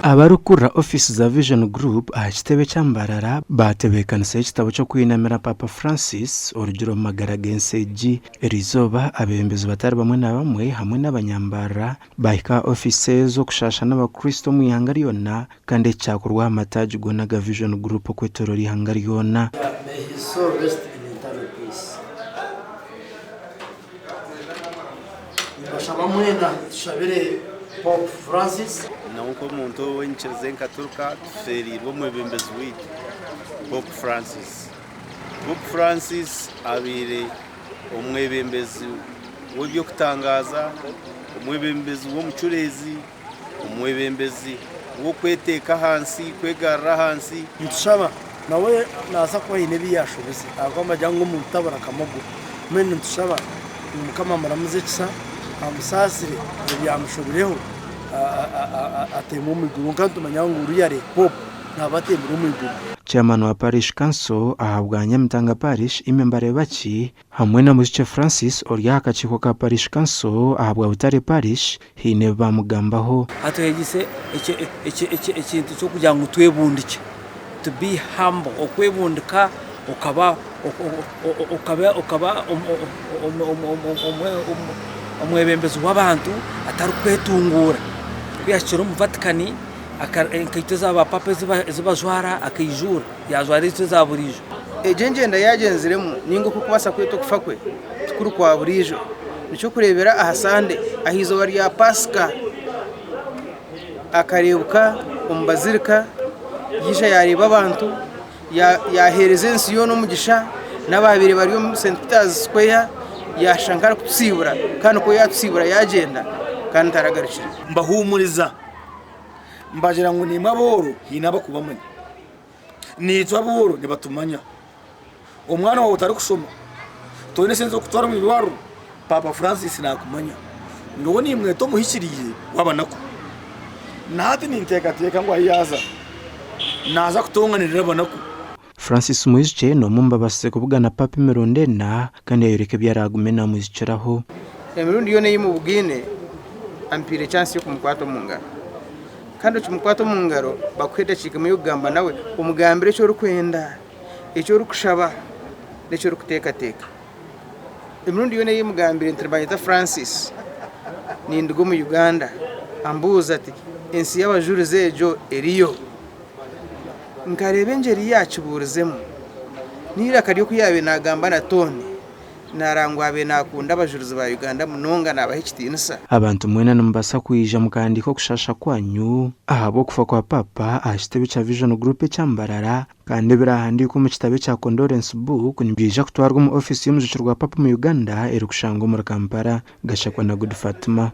Abarikukurira ofiisi za Vision Group aha kitebe kya Mbarara baatebeekanisa ekitabo ky'okwinamira Paapa Francis orugire omu magara g'ensi egi. Eriizooba abeebembezi batari bamwe na bamwe hamwe n'abanyambarara baahika aha ofiisi ezo kushaasha n'abakristo omu ihanga ryona kandi eki kyakorwa aha mataagi goona aga Vision Group okwetooroora eihanga ryona. May his soul rest in eternal peace. Nimbashaba mwena tushabire Pope Francis. Nyowe nk'omuntu ow'enyikiriza enkaturika tufeereirwe omwebembezi waitu Pope Francis. Pope Francis abaire omwebembezi w'eby'okutangaaza, omwebembezi w'omucureezi, omwebembezi w'okweteeka ahansi, kwegarra ahansi. Nitushaba nawe nabaasa kuba haine ebi yashobize ahakuba nibagira ngu omuntu tabura kamogo. Mbwenu nitushaba ngu Mukama amuramuze ekisa, amusaasire ebyamushobireho ateemwe omu iguru. Kwonka nitumanya ngu really Pope naaba ateemire omu iguru. Chairman wa Parish Council ahabwa Nyamitanga Parish, Immy Mbarebaki, Hamwe na Muzikye Francis ori aha kakiiko ka Parish Council ahabwa Butare Parish haine ebi baamugambaho. Atwegyese ekintu ky'okugira ngu twebundikye, to be humble, okwebundika okaba okaba omwebembezi w'abantu atarikwetunguura. Ku yaahikire omu Vatican enkaito eza bapaapa ezi bajwara akaijuura, yaajwara ezo eza buriijo. Egyo engyenda yaagyenziremu nainga oku orikubaasa kweta okufa kwe tikuri kwa buriijo. Eky'okureebera aha Sande, aha izooba rya Paasika, akareebuka omu bazirika, yaija yaareeba abantu, yaaheereza ensi yoona omugisha, n'abaabaire bari omu St Peter's Square, yaashusha nk'arikutusiibura kandi ku yaatusiibura yaagyenda kandi taragarukire. Mbahuumuriza mbagira ngu naimwe abooro haine abakubamanya. Naitwe abooro nibatumanya. Omwana waawe otarikushoma, toine esente z'okutwara omu irwariro, Paapa Francis naakumanya. Nyowe nimweta omuhikiriire w'abanaku. Na hati ninteekateeka ngu ahu yaaza, naaza kutonganirira abanaku. Francis Mwijukye n'omwe omu babaasize kubugana Paapa emirundi ena kandi yayoreka ebi araagume naamwijukiraho. Emirundi yoona ei mubugaine, ampaire chance y'okumukwata omu ngaro. Kandi okimukwata omu ngaro, bakuha edakiika emwe y'okugamba nawe, omugambire eki orikwenda, eki orikushaba, n'eki orikuteekateeka. Emirundi yoona ei mugambire nti nibanyeta Francis, ninduga omu Uganda, ambuuza ati, ensi y'abajurizi egyo eriyo? Nkareeba engyeri ei yaakibuurizemu, n'eiraka ry'oku yaabaire naagamba na tooni. Naarangwa abaire naakunda Abajurizi ba Uganda munonga naabaha ekitiinisa. Abantu mwena nimubaasa kwija mukahandiika okushaasha kwanyu ahabw'okufa kwa Paapa aha kitebe kya Vision Group ekya Mbarara kandi ebiraahandiikwe omu kitabo ekya Condolence Book nibyija kutwarwa omu ofiisi y'omujwekyerwa wa Paapa omu Uganda erikushangwa omuri Kampala. Gashakwa na Good Fatima.